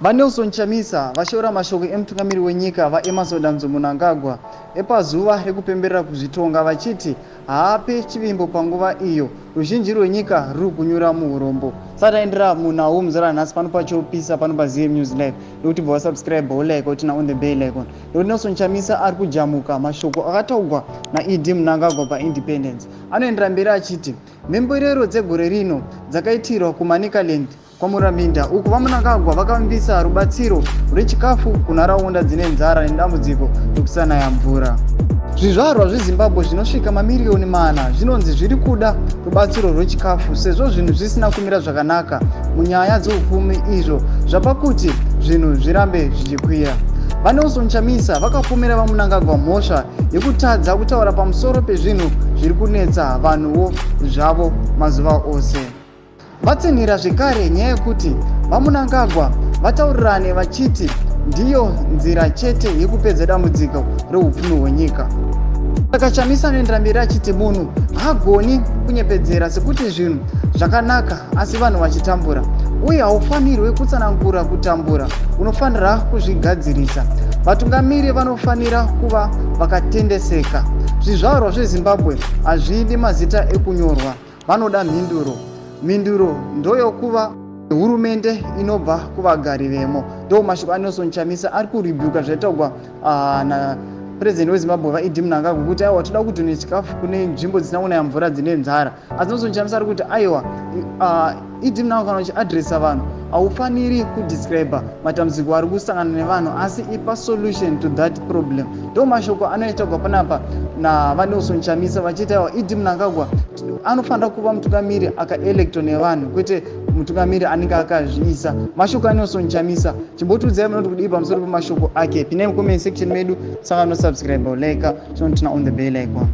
VaNelson Chamisa vashora mashoko emutungamiri wenyika VaEmmerson Dambudzo Mnangagwa epazuva rekupemberera kuzvitonga vachiti haape chivimbo panguva iyo ruzhinji rwenyika ruri kunyura muurombo. Sati aendera munhau muzora nhasi pano pachopisa pano paZM News Live nekuti bva wasubscribe wolike wotina on the bell icon nekuti Nelson Chamisa ari kujamuka mashoko akataugwa naED Mnangagwa paIndependence. Anoendera mberi achiti mhemberero dzegore rino dzakaitirwa kuManicaland kwaMuraminda uku VaMnangagwa vakavimbisa rubatsiro rwechikafu kunharaunda dzine nzara nedambudziko rekusanaya mvura. Zvizvarwa zveZimbabwe zvinosvika mamiriyoni mana zvinonzi zviri kuda rubatsiro rwechikafu sezvo zvinhu zvisina kumira zvakanaka munyaya dzeupfumi izvo zvapa kuti zvinhu zvirambe zvichikwira. VaNelson Chamisa vakapomera VaMnangagwa mhosva yekutadza kutaura pamusoro pezvinhu zviri kunetsa vanhuwo zvavo mazuva ose. Vatsinhira zvekare nyaya yekuti VaMnangagwa vataurirane vachiti ndiyo nzira chete yekupedza dambudziko reupfumi hwenyika. Saka Chamisa anoendera mberi achiti munhu haagoni kunyepedzera sekuti zvinhu zvakanaka asi vanhu vachitambura uye haufanirwe kutsanangura kutambura, unofanira kuzvigadzirisa. Vatungamiri vanofanira kuva vakatendeseka. Zvizvarwa zveZimbabwe hazvidi mazita ekunyorwa. Vanoda mhinduro. Mhinduro ndoyokuva hurumende inobva kuvagari vemo. Ndo mashoko aNelson Chamisa ari kurebuka zvataugwa na president weZimbabwe vaED Mnangagwa kuti aiwa toda kudonate chikafu kune nzvimbo dzisina kunaya mvura dzine nzara. Asi Nelson Chamisa ari kuti aiwa ED Mnangagwa kana uchiadresa vanhu haufaniri kudescribe matambudziko ari kusangana nevanhu asi ipa solution to that problem. Ndo mashoko anoitaurwa panapa naVaNelson Chamisa vachiti aiwa ED Mnangagwa anofanira kuva mutungamiri akaelectwa nevanhu kwete mutungamiri anenge akazviisa. Mashoko aNelson Chamisa. Chimbotiudzai munoti kudii pamusoro pemashoko ake. Pinai mucomment section medu, saka no subscribe, like, chinotina on the bell icon.